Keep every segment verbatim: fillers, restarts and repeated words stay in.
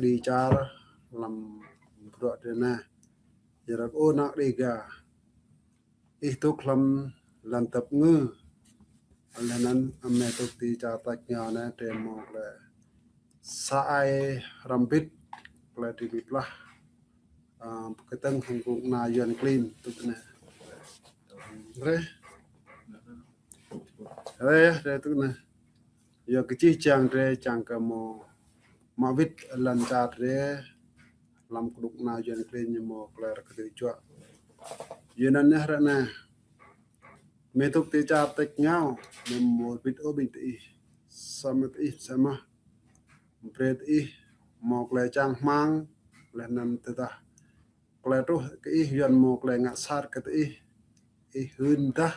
Ih čar lăm bruă drơi anai. Yua ră ơ ană Đêga. Ih dŏ lăm lăn dăp ngư. Lĕ anŭn amai dŏ ti čar tač rơngiao anai drơi mơ̆ lĕ sa ai hrăm bĭt lĕ drơi bĭt lah. Ơ, kơtang hăng kơnuk kơna Yuan klin dŏ anai. Rĕ. Rĕ, rĕ dŏ anai. Yua kơ čih čang drơi čang kơ mơ̆ mă wĭt lăn čar drơi lăm kơnuk kơna Yuan klin ñu mơ̆ klĕ ră kơtư̆ juă. Yua anŭn yơh ră anai. Amai dŏ ti čar tač rơngiao, amai mơ̆ wĭt ôh ƀing tơ ih. Samơ̆ tơ ih samơ̆. Brơi tơ ih mơ̆ klĕ čang hmang, lĕ anŭn tơdah klĕ truh kơ ih Yuan mơ̆ klĕ ngă sat kơ tơ ih. Ih hưn dah.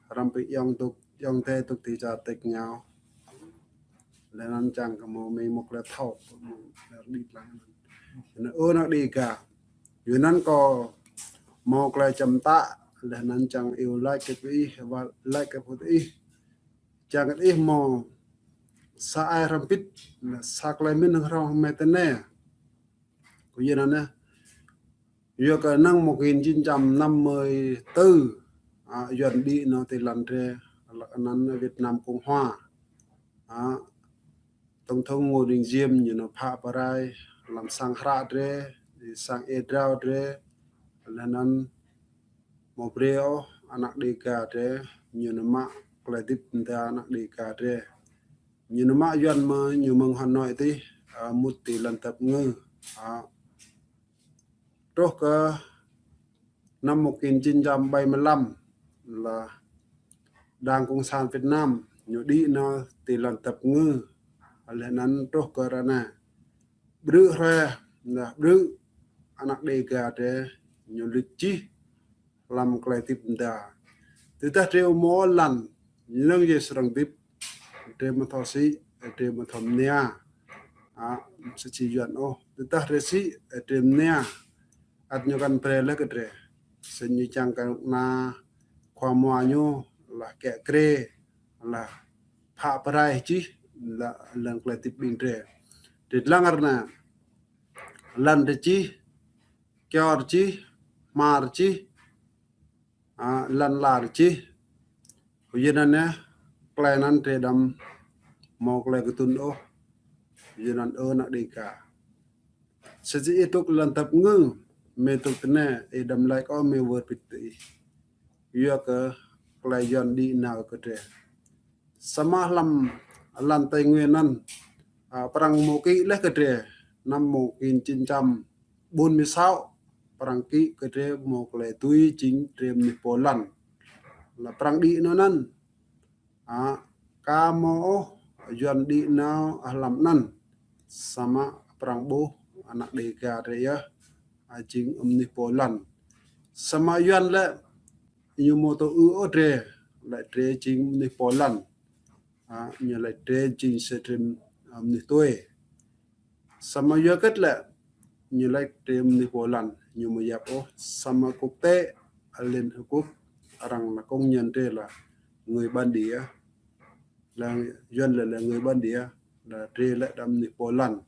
Hrăm pĭ yŏng dŏ, yŏng tơ dŏ ti čar tač rơngiao. Lĕ anŭn čang kơ mơ̆ amai mơ̆ klĕ thâo. Anŭn ơ ană Đêga. Yua anŭn kâo mơ̆ klĕ čăm tă, lĕ anŭn čang iâu laĭ kơ ih, wă laĭ kơ pô tơ ih. Čang kơ ih mơ̆ sa ai hrăm bĭt, sa klĕ mĭn hrŏm amai tơ anai. Kơ yua anŭn yơh. Yua kơ năm một nghìn chín trăm năm mươi tư, ơ, Yuan đĭ nao ti lăn drơi, lăk anŭn Việt Nam Cộng Hòa. Ơ, Tổng thống Ngô Đình Diệm ñu nao phă pơrai, lăm sang hră drơi, sang ê drao drơi, lĕ anŭn mơ̆ brơi ôh ană Đêga drơi, ñu nao mă klĕ dĭp mơda ană Đêga drơi. Ñu nao mă Yuan mơ̆ ñu mơ̆ng Hà Nội tih, ơ, mŭt ti lăn dăp ngư. Ơ, truh kơ năm một nghìn chín trăm bảy mươi lăm lĕ Đảng Cộng sản Việt Nam ñu đĭ nao ti lăn dăp ngư. Lĕ anŭn truh kơ ră anai. Brư̆ hrơi, anŭn brư̆ ană Đêga drơi ñu lĕ čih lăm klĕ dĭp mơda. Tơdah drơi ƀu mơ̆ lăn, lăng yơh srăng dĭp, drơi mơ̆ thâo sĭ, drơi mơ̆ thâo mơnia. Ơ, sa čô Yuan ôh, tơdah drơi sĭ, drơi mơnia. Ăt ñu kăn brơi lĕ kơ drơi. Sĭt ñu čang kơ ană khua mua ñu, lĕ kĕ krê, lĕ phă pơrai čih, lĕ lăng klĕ dĭp ƀing drơi. Drơi lăng ră anai, lăn drơi čih, kyâo drơi čih, hmar drơi čih, ơ, lăn ala drơi čih. Kơ yua anŭn yơh, klĕ anŭn drơi đăm mơ̆ klĕ kơtŭn ôh. Kơ yua anŭn ơ ană Đêga. Sa čô ih dŏ lăn dăp ngư, amai dŏ tơ anai, ih đăm laĭ kơ amai wơr bĭt tơ ih. Yua kơ klĕ Yuan đĭ nao kơ drơi. Samơ̆ lăm lăn Tây Nguyên anŭn, ơ, Prăng mơ̆ kĭ lĕ kơ drơi, năm một nghìn chín trăm bốn mươi sáu, Prăng kĭ kơ drơi mơ̆ klĕ tui jing drơi mơnuih pô lăn. Lĕ Prăng đĭ nao anŭn. Ơ, kơ mơ̆ ôh Yuan đĭ nao, ơ, lăm anŭn. Samơ̆ Prăng ƀuh ană Đêga drơi yơh, ơ, jing mơnuih pô lăn. Samơ̆ Yuan lĕ ñu mơ̆ tŭ ư ôh drơi, lĕ drơi jing mơnuih pô lăn. Ơ, ñu lĕ drơi jing sa drơi, ơ, mơnuih tui. Samơ̆ yua kơ lĕ ñu lĕ drơi mơnuih pô lăn, ñu mơ̆ yap ôh, samơ̆ quốc tế, Liên Hợp Quốc, arăng lĕ công nhận drơi lĕ người bản địa. Lĕ Yuan lĕ, lĕ người bản địa, lĕ drơi lĕ đăm mơnuih pô lăn.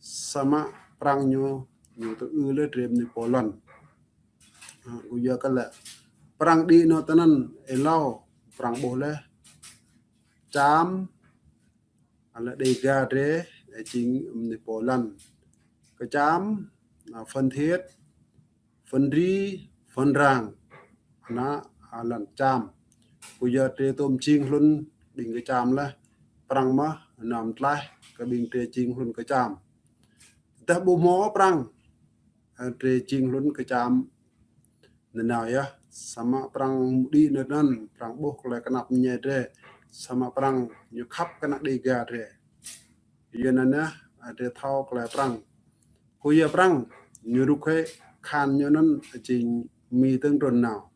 Samơ̆ Prăng ñu, ñu tŭ ư lĕ drơi mơnuih pô lăn. Ơ, kơ yua kơ lĕ Prăng đĭ nao tơ anŭn, êlâo Prăng ƀuh lĕ Cham, lĕ Đêga drơi, ơ, jing mơnuih pô lăn. Kơ Cham, ơ, Phan Thiết, Phan Ri, Phan Rang, ană, ơ, lăn Cham. Kơ yua drơi tôm jing hlŭn ƀing kơ Cham lĕ, Prăng mơ̆, anăm tlaih kơ ƀing drơi jing hlŭn kơ Cham. Tơdah ƀu mơ̆ Prăng, ơ, drơi jing hlŭn kơ Cham, nanao yơh, samơ̆ Prăng đĭ nao anŭn, Prăng ƀuh klĕ kơnăp mơñai drơi, samơ̆ Prăng ñu khăp kơ ană Đêga drơi. Yua anŭn yơh, ơ, drơi thâo klĕ Prăng. Kơ yua Prăng, ñu rŭk hĭ khan ñu anŭn jing Mi tơ̆ng trŭn nao.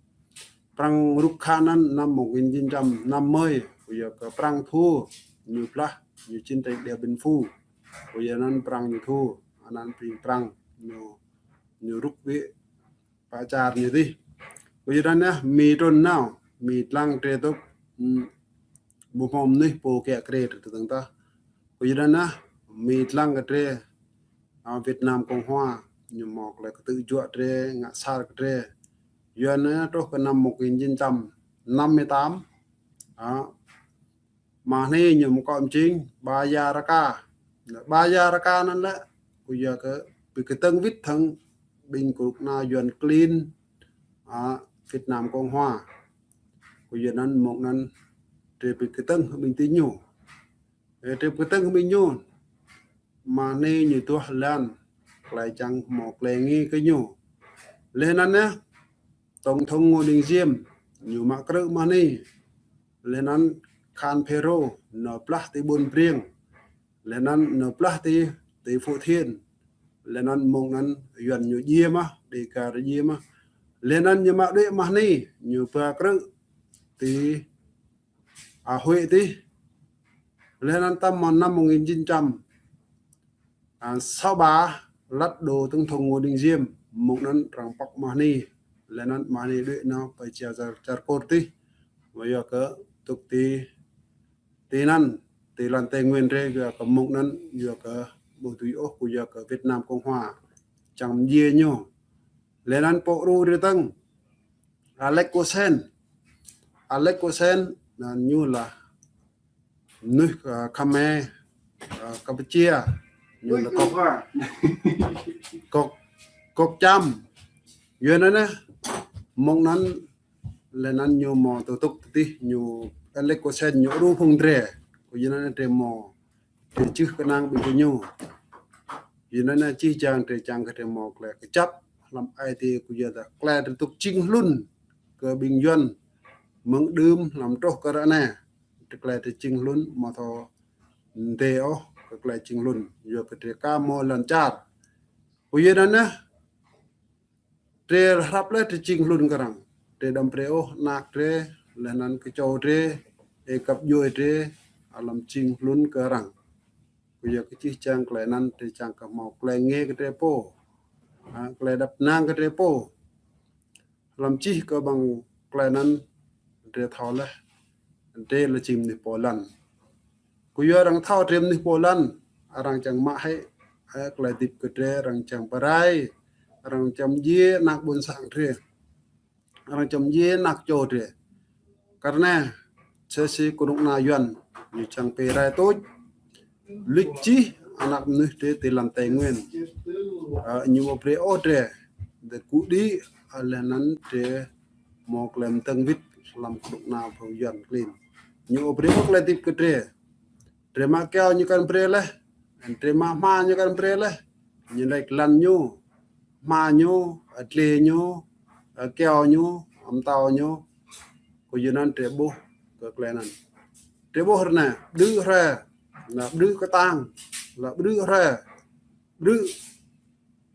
Prăng rŭk khan anŭn năm một nghìn chín trăm năm mươi, kơ yua kơ Prăng thua, ñu blah, ñu chiến tranh Điện Biên Phủ. Kơ yua anŭn Prăng ñu thua, anŭn ƀing Prăng ñu, ñu rŭk ƀiă pơ čar ñu tih. Kơ yua anŭn yơh, Mi trŭn nao, Mi lăng drơi dŏ, ưm, ƀu mơ̆ mơnuih pô kĕ krê drơi tơ̆ng tah. Kơ yua anŭn yơh, Mi lăng kơ drơi, Việt Nam Cộng Hòa, ñu mâo tơlơi kơtư̆ juă drơi, ngă sar kơ drơi. Yua anŭn truh kơ năm một nghìn chín trăm năm mươi tám, mơ̆ng anai ñu mơ̆ng kŏ mơjing Bajaraka. Bajaraka anŭn lĕ, kơ yua kơ ƀing kơtơ̆ng wĭt hăng ƀing kơnuk kơna Yuan klin Việt Nam Cộng Hòa. Kơ yua anŭn mơ̆ng anŭn drơi ƀing kơtơ̆ng ƀing ti ñu. Ơ, drơi ƀing kơtơ̆ng ƀing ñu. Mơ̆ng anai ñu tuh lăn, tơlơi čang mâo tơlơi ngă kơ ñu. Laih anŭn yơh, Tổng thống Ngô Đình Diệm, ñu mă krư̆ mơ̆ng anai. Laih anŭn Khan Phe Rô, nao blah ti Ƀuôn Briêng. Laih anŭn nao blah ti, ti Phú Thiện. Laih anŭn mơ̆ng anŭn Yuan ñu djai mơ̆n, Đêga djai mơ̆n. Laih anŭn ñu mă đuaĭ mơ̆ng anai, ñu ba krư̆ ti, a, Huế ti. Laih anŭn tơm mơ̆ng năm một nghìn chín trăm sáu ba, lăt đô Tổng thống Ngô Đình Diệm, mơ̆ng anŭn arăng pŏk mơ̆ng anai. Laih anŭn mơ̆ng anai đuaĭ nao pơ čar, čar, čar Kur ti. Mơ̆ yua kơ tŭk ti, ti anŭn, ti lăn Tây Nguyên drơi, yua kơ mơ̆ng anŭn, yua kơ ƀu dưi ôh, kơ yua kơ Việt Nam Cộng Hòa čang mơjing ñu. Laih anŭn pô rơ̆ drơi tơ̆ng, Alex Koshen. Alex Koshen, anŭn ñu lĕ mơnuih, ơ, Khmer, ơ, Campuchia, ñu lĕ kŏk, kŏk, kŏk čăm. Yua anŭn yơh, mơ̆ng anŭn, laih anŭn ñu mâo tơtŭk ti ñu, Alex Koshen ñu rơ̆ phung drơi. Kơ yua anŭn drơi mâo, drơi čih kơnang ƀing kơ ñu. Yua anŭn yơh čih čang drơi čang kơ drơi mâo tơlơi kơjăp hlăm ai tiê, kơ yua dah tơlơi drơi tŭk jing hlŭn kơ ƀing Yuan mơ̆ng đưm hlăm truh kơ ră anai. Tơlơi drơi jing hlŭn mơ̆ thâo mơdê ôh kơ tơlơi jing hlŭn. Yua kơ drơi ka mâo lŏn čar. Kơ yua anŭn yơh, drơi hrăp laih drơi jing hlŭn kơ arăng. Drơi đăm brơi ôh anak drơi, laih anŭn kơ čô drơi, ơ, găp djuai drơi, a, hlăm jing hlŭn kơ arăng. Kơ yua kơ čih čang tơlơi anŭn drơi čang kơ mâo tơlơi ngă kơ drơi pô. A, tơlơi đăp năng kơ drơi pô. Hlăm čih kơ ƀăng tơlơi anŭn drơi thâo laih, drơi lĕ jing mơnuih pô lăn. Kơ yua arăng thâo drơi mơnuih pô lăn, arăng čang mă hĭ, ơ, tơlơi hơdip kơ drơi, arăng čang pơrai, arăng čang djai anak ƀôn sang drơi. Arăng čang djai anak čô drơi. Kơ anai, sĭt sĭt kơnuk kơna Yuan, ñu čang pơrai tuč. Luč čih anak mơnuih drơi ti lăn Tây Nguyên. Ơ, ñu ƀu brơi ôh drơi. Dơ̆ng kơ đĭ, ơ, laih anŭn drơi mâo tơlơi mơtơ̆ng wĭt hlăm kơnuk kơna phung Yuan klin. Ñu ƀu brơi ôh tơlơi hơdip kơ drơi. Drơi mă kyâo ñu kăn brơi laih. Drơi mă hma ñu kăn brơi laih. Ñu laĭ lăn ñu, hma ñu, a, dleh ñu, a, kyâo ñu, a, mơtâo ñu. Kơ yua anŭn drơi ƀuh kơ tơlơi anŭn. Drơi ƀuh ră anai, ƀrư̆ hrơi, lĕ ƀrư̆ kơtang, lĕ ƀrư̆ hrơi, ƀrư̆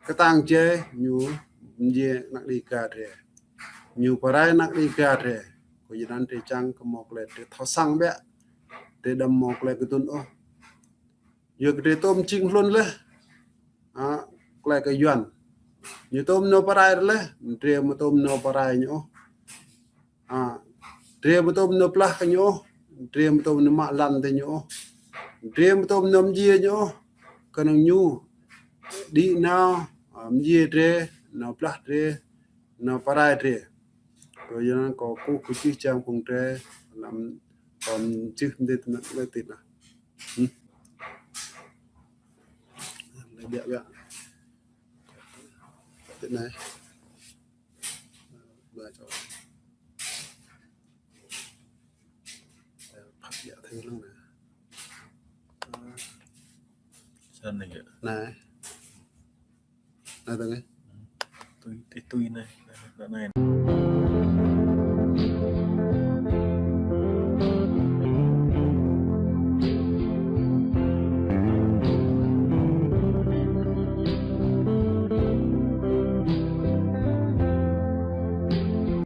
kơtang jai ñu mơjing anak Đêga drơi. Ñu pơrai anak Đêga drơi. Kơ yua anŭn drơi čang kơ mâo tơlơi drơi thâo săng biă. Drơi đăm mâo tơlơi kơdŭn ôh. Yua kơ drơi tôm jing hlŭn laih. A, tơlơi kơ Yuan. Ñu tôm nao pơrai laih, drơi mơ̆ tôm nao pơrai ñu ôh. A, drơi mơ̆ tôm nao blah kơ ñu ôh, drơi mơ̆ tôm nao mă lăn tơ ñu ôh. Drơi mơ̆ tôm nao mơjing ñu ôh. Kơnơ̆ng ñu đĭ nao, a, mơjing drơi, nao blah drơi, nao pơrai drơi. Kơ yua anŭn kâo kơkuh kơ čih čang phung drơi, lăm, lăm čih mơdê tơnă, mơdê tơnă. Hm. Lĕ biă biă. Tơ anai. Ba čô. Phat biă thâo lăng anai. Anai. Anai tơ anai. Tui, tui, tui anai. Anai, anai.